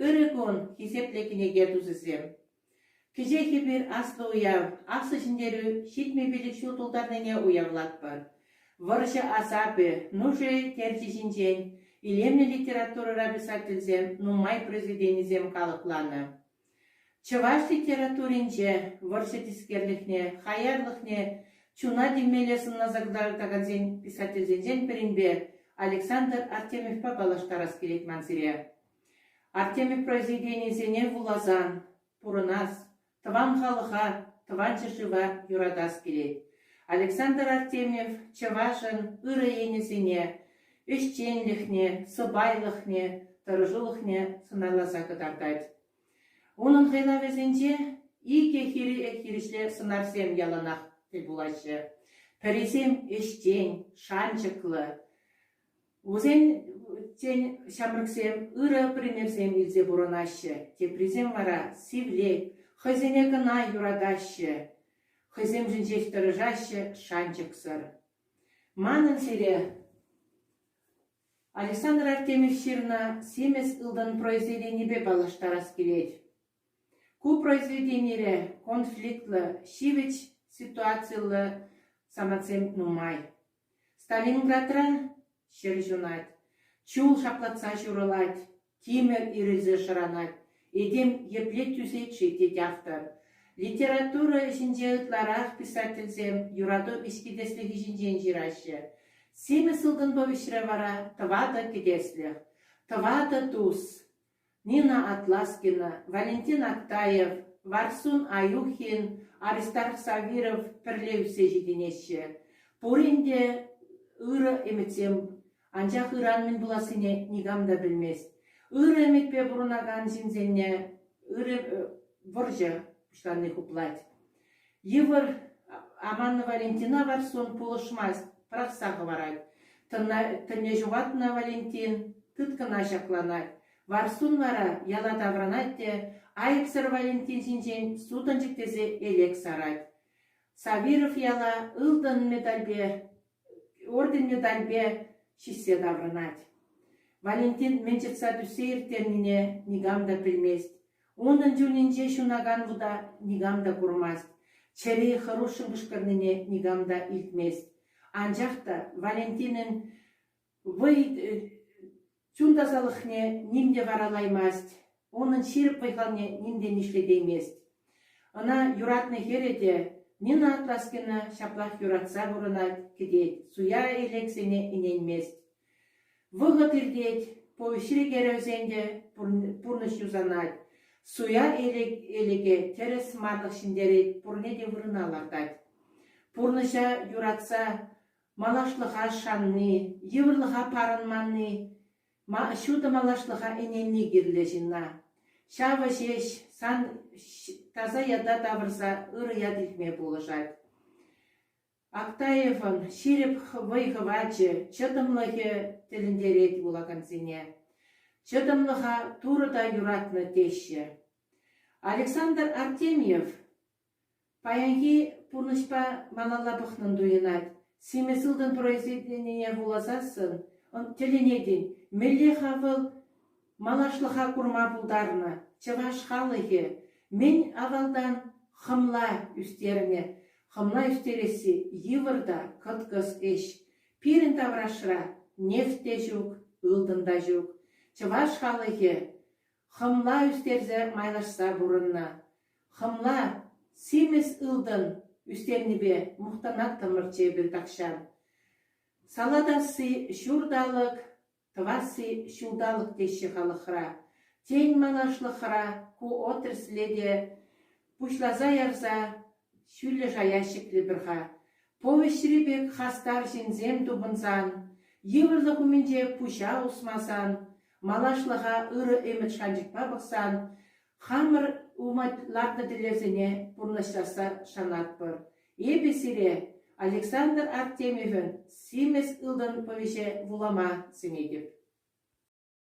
Ырӑ кун, хисеплӗ кӗнеке тусӗсем! Кӗҫех эпир аслӑ уяв, Аслӑ Ҫӗнтерӳ 75 ҫул тултарнине уявлатпӑр. Вӑрҫӑ асапӗ, нуши терчӗ ҫинчен илемлӗ литературӑра писательсем нумай произведенисем калӑпланӑ. Чӑваш литературинче вӑрҫӑ тискерлӗхне, хаярлӑхне чуна тивмелле сӑнласа кӑтартакансен писательсенчен пӗринпе Александр Артемьевпа паллаштарас килет ман сире. Артемьев произведенийӗсене вуласан пурӑнас, тӑван халӑха, тӑван ҫӗршыва юратас килет. Александр Артемьев чӑвашӑн ырӑ енӗсене, ӗҫченлӗхне, сӑпайлӑхне, тӑрӑшулӑхне сӑнарласа кӑтартать. Унӑн хайлавӗсенче икӗ хирӗҫле сӑнарсем яланах тӗл пулаҫҫӗ. Пӗрисем ӗҫчен, шанчӑклӑ. Вӗсен тен, ҫамрӑксем ырӑ примерсем илсе пурӑнаҫҫӗ, теприсем вара сивлек, хӑйсене кӑна юратаҫҫӗ, хӑйсемшӗн ҫеҫ тӑрӑшаҫҫӗ, шанчӑксӑр. Манӑн сире Александр Артемьев ҫырнӑ «Симӗс ылтӑн» произведенипе паллаштарас килет. Ку произведенире конфликтлӑ, ҫивӗч ситуациллӗ самантсем нумай. Сталинградра ҫӗр ҫунать, чул шаплатса ҫурӑлать, Тимӗр ирӗлсе шӑранать, этем епле тӳсет-ши, тет автор. Литература ӗҫӗнче ытларах писательсем юрату виҫкӗтеслӗхӗ ҫинчен ҫыраҫҫӗ. Симӗс ылтӑн повеҫре вара тӑватӑ кӗтеслӗх, тӑватӑ тус. Нина Атласкина, Валентин Актаев, Варсун Аюхин, Аристарх Савиров пӗрле ӳссе ҫитӗнеҫҫӗ. Пурин те ырӑ ӗмӗтсем Анчах ыран мӗн пулассине никам та пӗлмест. Ырӑ ӗмӗтпе пурӑнакан ҫынсене ырӑ вӑрҫӑ пуҫланни хуплать. Йывӑр аманнӑ Валентина Варсун пулӑшмасть, пӑрахса хӑварать. Тӑнне ҫухатнӑ Валентин тыткӑна ҫакланать. Варсун вара яла таврӑнать те айӑпсӑр Валентин ҫинчен сутӑнчӑк тесе элек сарать. Савиров яла ылтӑн медальпе орден-медальпе ҫиҫсе таврӑнать. Валентин мӗн чӑтса тӳссе ирттернине никам та пӗлмест. Унӑн чунӗнче ҫунакан вута никам та курмасть, чӗри хӑрушшӑн кӑшкӑрнине никам та илтмест. Анчах та Валентинӑн вӑй чун тасалӑхне ним те варалаймасть, унӑн ҫирӗп вӑй-халне ним те нишлетеймест. Ӑна юратнӑ хӗрӗ те, Нина Атласкина, ҫаплах юратса пурӑнать, кӗтет, суя элексене ӗненмест. Вӑхӑт иртет, повеҫри геройсен те пурнӑҫ юсанать, суя элеке тӗрӗс марлӑх ҫӗнтерет, пурне те вырӑна лартать. Пурнӑҫа юратса Малашлӑха шанни, йывӑрлӑха парӑнманни, ҫутӑ малашлӑха ӗненни кирлӗ ҫынна. Ҫавӑ ҫеҫ сан таса ята тавӑрса ырӑ ят илтме пулӑшать. Актаевӑн ҫирӗп вӑй-хӑвачӗ, чӑтӑмлӑхӗ тӗлӗнтерет вулакансене. Чӑтӑмлӑха Турӑ та юратнӑ теҫҫӗ. Александр Артемьев Паянхи пурнӑҫпа малалла пӑхнӑн туйӑнать. Симӗс ылтӑн произведенине вуласассӑн тӗлӗнетӗн, мӗнле-ха вӑл малашлӑха курма пултарнӑ чӑваш халӑхӗ мӗн авалтан хӑмла ӳстернӗ. Хӑмла ӳстересси йывӑр та кӑткӑс ӗҫ. Пирӗн таврашра нефть те ҫук, ылтӑн та ҫук. Чӑваш халӑхӗ хӑмла ӳстерсе майлашса пурӑннӑ. Хӑмла, симӗс ылтӑн ӳстернипе мухтанаттӑмӑрччӗ эпир тахҫан. Салатасси ҫур талӑк, тӑвасси ҫулталӑк теҫҫӗ халӑхра. Тен, малашлӑхра ку отрасле те пуҫласа ярса ҫӳллӗ шая ҫӗклӗпӗр-ха. Повеҫри пек хастар ҫынсем тупӑнсан, йывӑрлӑх умӗнче пуҫа усмасан, малашлӑха ырӑ ӗмӗт-шанчӑкпа пӑхсан Хамӑр ума лартнӑ тӗллевсене пурнӑҫласса шанатпӑр. Эпӗ сире Александр Артемьевӑн «Симӗс ылтӑн» повеҫе вулама сӗнетӗп.